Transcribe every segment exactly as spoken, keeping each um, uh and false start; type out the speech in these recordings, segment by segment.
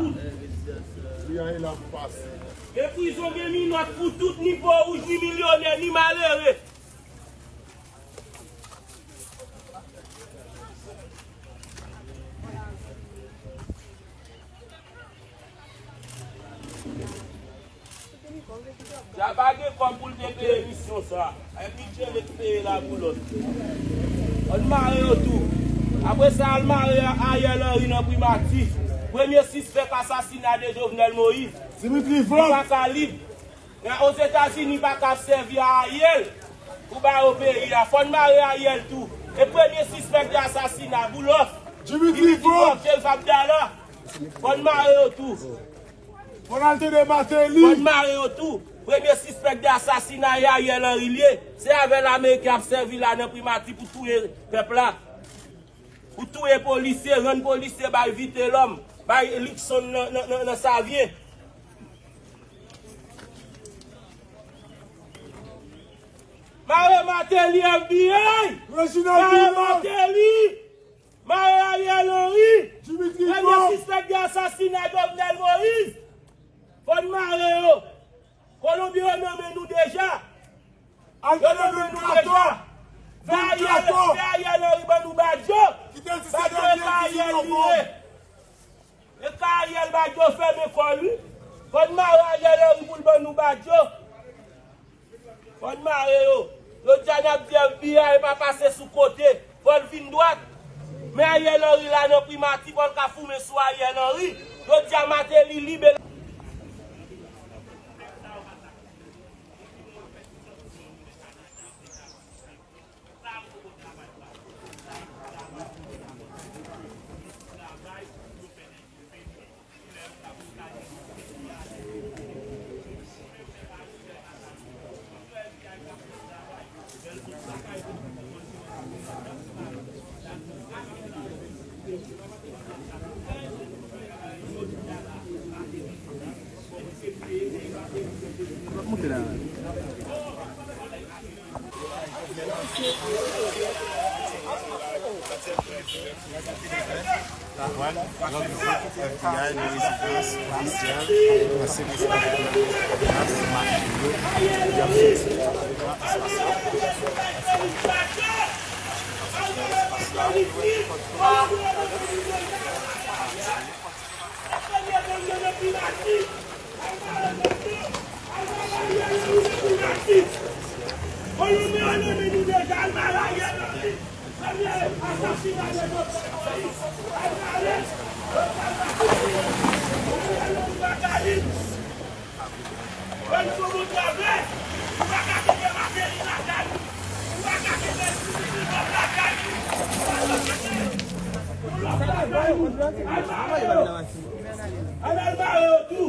Wi, a, e la pase. Gen prizon, gen minòt pou tout, ni po wouj, ni milyonè, ni malere. Dja pa gen kòb pou l te peye misyon sa. E bidjè l te peye la pou lòt. Ann mare yo tou. Apre sa, al mare Ariel Henry nan primati. Premye sispèk asasina de Jovenel Moïse. Dimitri Vorbe. Li pa ka lib. Men Ozetazini pa ka ap sèvi a Ariel pou ba yo peyi a. Fò n mare Ariel tou. E premye sispèk de asasina, Boulos. Dimitri Vorbe. Joseph Abdallah. Fò n mare yo tou. Fò n al tande Martelly. Fò n mare yo tou. Premye sispèk de asasina Ariel Henry li ye. Se avè l Ameriken ap sèvi la nan primati pou touye pèp la. Pou touye polisye, rann polisye bay Vitelhomme, bay Luckson nan, nan, nan, nan Savyen. Mare Martelly, F B I! Reginald Mare Boulos! Martelly! Mare Ariel Henry! Dimitri Premye Vorbe! Sispèk de asasina Jovenel Moïse! Fò n mare yo! Kolonbyen yo nonmen nou deja! Yo nonmen nou deja! Fè Ariel, fè Ariel Henry ban nou badjo! Badjo e ka Ariel li ye! E ka Ariel badjo fèmen kò l wi! Fò n mare Ariel Henry pou l ban nou badjo! Fò n mare yo. Yo di a n ap di F B I pa pase sou kote. Fò l vin dwat. Men Ariel Henry la nan primati, fò l ka foumen sou Ariel Henry. Yo di a Martelly libe. Lakwal, Lògvit, F B I, nan rezidans, ofisyèl, nan sekre sekretè jeneral, Makenyo, y ap soti nan espas la. Espas la. Al mare yo tou!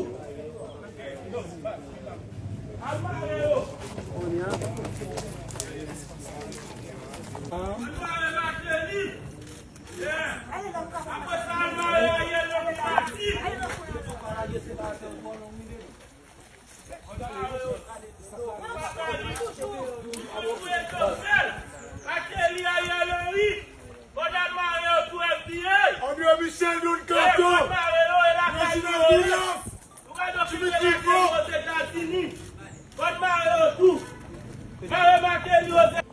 Al mare yo! Al mare Martelly! Yeah! Apre sa, al mare Ariel Henry pati! Martelly, Ariel Henry! Fò n al mare yo tou F B I! André Michel, Don Kato! Fò n mare yo, e lakay nou yo ye! Nou ka okipe lakay nou Ozetazini! Fò n mare yo tou! Mare Martelly Ozetazini!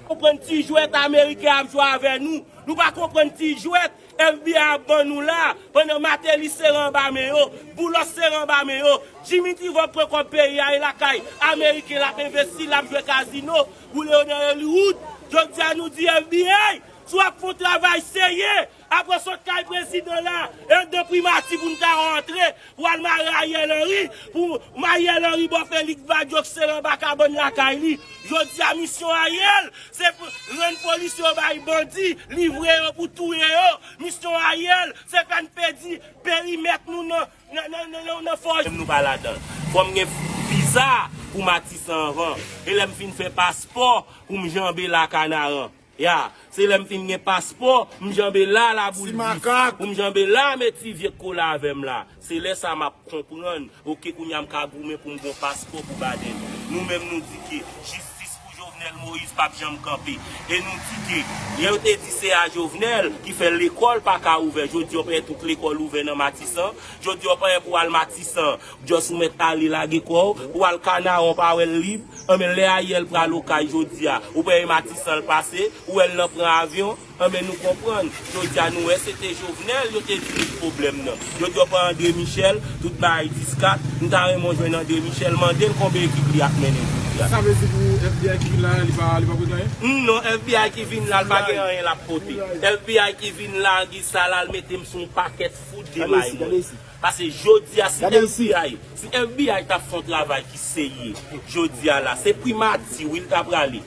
Konprann ti jwèt ameriken ap jwe avè nou. Nou pa konprann ti jwèt F B I ap ban nou la, pandan Martelly sere anba men yo, Boulos sere anba men yo, Dimitri Vorbe pran kòb peyi a e lakay ameriken l ap envesti, l ap jwe kazino, boule yo nan Hollywood. Jodi a nou di F B I, si w ap fè yon travay serye, apre sot kay prezidan la, e anndan primati pou n ta rantre, pou al mare Ariel Henry, pou Ariel Henry ba Félix Badio k sere anba kabann lakay li. Jodi a misyon Ariel, se pou rann polis yo bay bandi, livre yo pou touye yo. Misyon Ariel, se fè n pèdi perimèt nou nan, nan, nan, nan, nan, nan fòs. Menm nou pa ladan. Fò m gen viza pou Matisan anvan. E lè m fin fè paspò pou m janbe Lakanaran. Ya, se lè m fin gen paspò, m janbe la labou l dis, pou m janbe la met ti vye k kole avè m la. Se lè sa m ap konprann, oke, kounye a m ka goumen pou m gon paspò pou Baden. Nou menm nou di ke jistis pou Jovenel Moïse p ap janm kanpe. E nou di ke yo te di se a Jovenel ki fè lekòl pa ka ouvè. Jodi a w pa wè tout lekòl ouvè nan Matisan. Jodi a w pa wè pou al Matisan. Just ou mèt ale lage kò w, ou al Kanaran w pa wè l lib. Anben lè Ariel pral Okay jodi a, ou pa wè Matisan l pase, ou wè l nan pran avyon. Anben nou konprann. Jodi a nou wè se te Jovenel yo te di nou pwoblèm nan. Jodi a w pa André Michel, tout bagay dis kat. M ta renmen w jwenn André Michel, mande l konbyen ekip li ap mennen jodi a. Sa vle di pou FBI ki vin la, li pa, li pa pote anyen? Non, FBI ki vin la, l pa gen anyen l ap pote. FBI ki vin la, Guy Salas, l mete m sou yon pakèt fout de may mwen. Paske jodi a, si FBI, si FBI t ap fè yon travay ki serye, jodi a la, se primati, wi, l ta prale.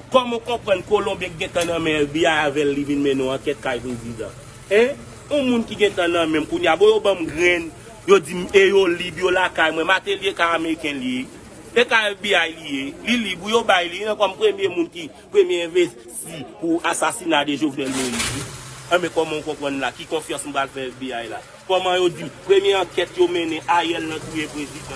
Kòman w konprann Kolonbyen ki gentan nan men FBI avè l, li vin mennen yon ankèt kay prezidan? Hein? Yon moun ki gentan nan men m kounye a, bon, yo ban m grenn, yo di m, e yo lib, yo lakay mwen, Martelly e ka ameriken li ye, e ka FBI li ye, li lib, wi, yo bay li, nan kòm premye moun ki, premye envesti pou asasina de Jovenel Moïse, wi. Anben kòman w konprann la, ki konfyans m pral fè FBI la? Kòman yo di m, premye ankèt yo mennen, Ariel nan touye prezidan.